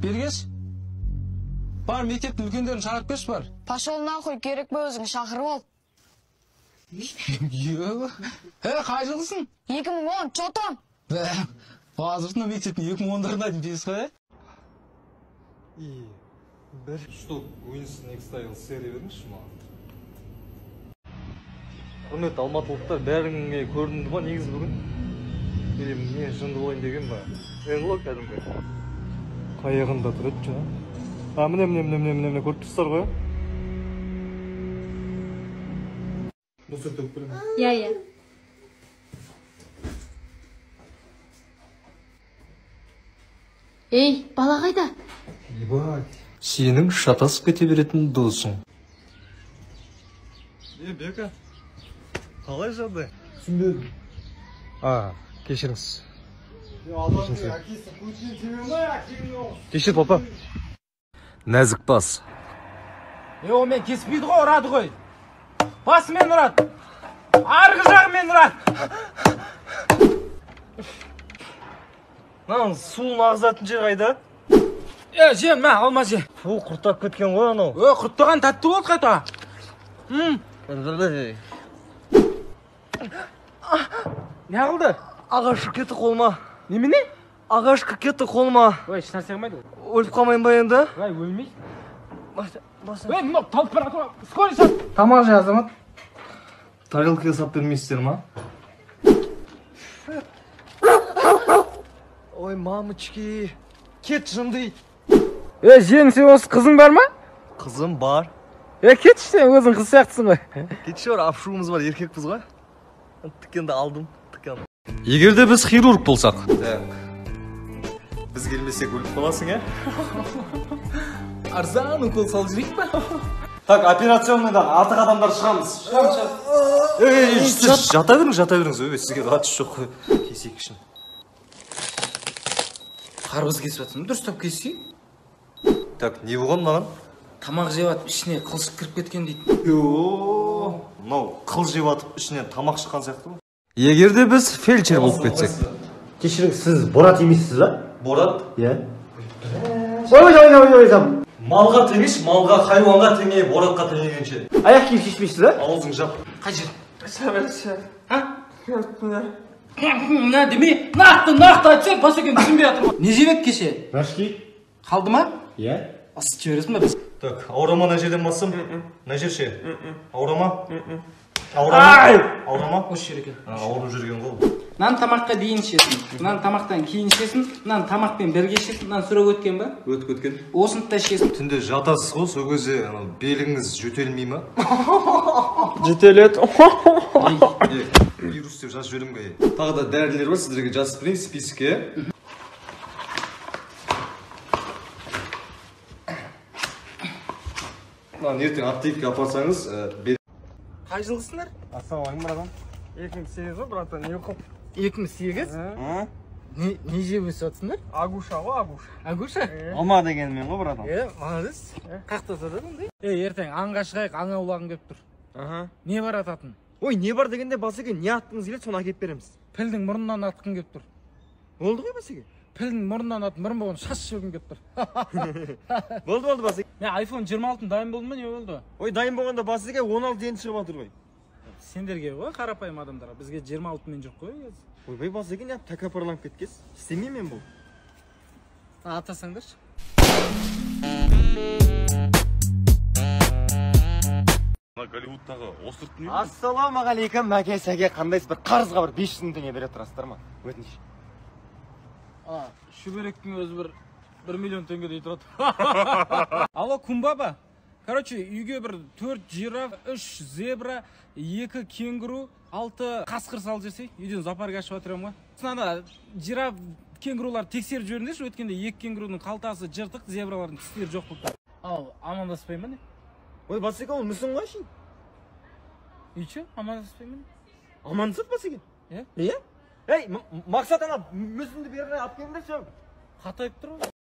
Бергеш. Бар, мектептің үлкендерін шақырып келші бар. Пошел нахуй, керек пе өзің, шақырып ал. Қай жылғысың? 2010, чё там? Қазірдің мектептің 2010-дарына дейін бес қой, И бір штук Winston X-Style серия беріңізші маған. Құрметті алматылықтар, бәріңе көрінді ма негізі бүгін? Или мен жынды болайын деген ба? НЛО кәдімгі. Қаяғында тұр еді жаңа. А, міне, міне, міне, міне, міне, көріп тұрсыздар ғой? Мусор төгіп беремін. Иә, иә. Ей, бала қайда? Ебать. Сенің шатасып кете беретін досың. Е, Бека, қалай жағдай? Түсінбедім. А, кешіріңіз. Кешір, папа. Нәзік бас. Е, ол мен кеспейді ғой, ұрады ғой. Басымен ұрады. Арғы жағымен ұрады. Мынаның суын ағызатын жер қайда? Е, же, мә, алма же. Фу, құрттап кеткен ғой анау. Е, құрттаған тәтті болды қайта. Не қылды? Ағаш кіріп кетті қолыма. Немене? Ағаш кіріп кетті қолыма. Ой, ешнәрсе қылмайды ол. Өліп қалмайын ба енді? Ой, өлмейсің. Ой, мынау талып бара жатыр. Скорый шақыр. Тамақ же, Азамат. Тарелкаға сап бермейсіздер ма? Ой, мамочки. Кет жынды. Е, жиен, сен осы қызың бар ма? Қызым бар. Е, кетші сен, өзің қыз сияқтысың ғой. Кетші бар, апшуымыз бар, еркекпіз ғой. Тікенді алдым, тікен. Егер де біз хирург болсақ. Так. Біз келмесек өліп қаласың, ә? Арзан укол салып жіберейік па? Так, операционныйдан артық адамдар шығамыз. Шығамыз. Ей, жата беріңіз, жата беріңіз. Өй, сізге қатысы жоқ қой. Кесейік кішін. Қарбыз кесіп жатсың, дұрыстап кессей. Так, не болған маған? Тамақ жеп атып, ішіне қылшық кіріп кеткен дейді. Йо, мынау қыл жеп атып, ішінен тамақ шыққан сияқты ғой. Егер де біз фельдшер болып кетсек. Кешіріңіз, сіз Борат емессіз ба? Борат? Иә. Ой, ой, ой, ой, ой. Малға теңеш, малға, хайуанға теңе, Боратқа теңегенше. Аяқ киім шешпейсіз ба? Аузың жап. Қай жер? Мына демей, нақты, нақты айтсаң, Пасекең түсінбей жатыр ғой. Не жеп еді кеше? Рашки. Қалды ма? Иә. Ысытып жібересің ба біз? Так, ауыра ма мына жерден басым? Мына жер ше? Ауыра ма? Ауыра ма? Ауыра ма? Осы жер екен. Ауырып жүрген ғой. Мынаны тамаққа дейін ішесің, мынаны тамақтан кейін ішесің, мынаны тамақпен бірге ішесің, мынаны сұрап өткен ба? Өтіп кеткен. Осыны да ішесің. Түнде жатасыз ғой, сол кезде анау беліңіз жөтелмей ма? Жөтеледі. Вирус деп жазып жіберемін ғой. Тағы да дәрілер бар, сіздерге жазып берейін списокке. Мынаны ертең аптекаға апарсаңыз, Қай жылғысыңдар? Ассалаумағалейкум, братан. 2008 ғой, братан, не оқып? 2008? Не жеп өсіп жатсыңдар? Агуша ғой, агуша. Агуша? Алма дегенмен ғой, братан. Е, молодец. Қаяқта сатады ондай? Е, ертең аңға шығайық, аң аулағым келіп тұр. Аха. Не бар ататын? Ой, не бар дегенде, Басеке, не атқыңыз келеді, соны әкеліп береміз. Пілдің мұрнынан атқым келіп тұр. Болды ғой, Басеке? Пілдің мұрнынан атып, мұрын болған шаш жібергім келіп тұр. Болды, болды, Басеке. Не, iPhone 26 дайын болды ма, не болды? Ой, дайын болғанда, Басеке, 16 енді шығып жатыр ғой. Сендерге ғой, қарапайым адамдарға. Бізге 26-мен жоқ қой қазір. Ойбай, Басеке, неғып тәкаппарланып кеткенсіз? Істемеймін мен бұл. Атасаңдаршы. Голливудтағы осырт дүние. Ассалаумағалейкум, мәке, сәке, қандайсыз? Бір қарызға бір 500 мың теңге бере тұрасыздар ма? Өтініш. А, шүберектің өзі бір 1 миллион теңге дей тұрады. Алло, Кумбаба. Короче, үйге бір 4 жираф, 3 зебра, 2 кенгуру, 6 қасқыр салып жіберсей, үйден зоопарк ашып жатыр ғой. Сосын ана жираф, кенгурулар тексеріп жіберіңдерші, өткенде 2 кенгурудың қалтасы жыртық, зебралардың тістері жоқ болып тұр. Ал, амандаспай ма не? Ой, Басеке, ол мүсін ғой шын. Үйші, амандаспай ма не? Амандасады, Басеке? Е? Е? Ей, Мақсат, ана мүсінді бері қарай алып келіңдерші. Қатайып тұр ғой.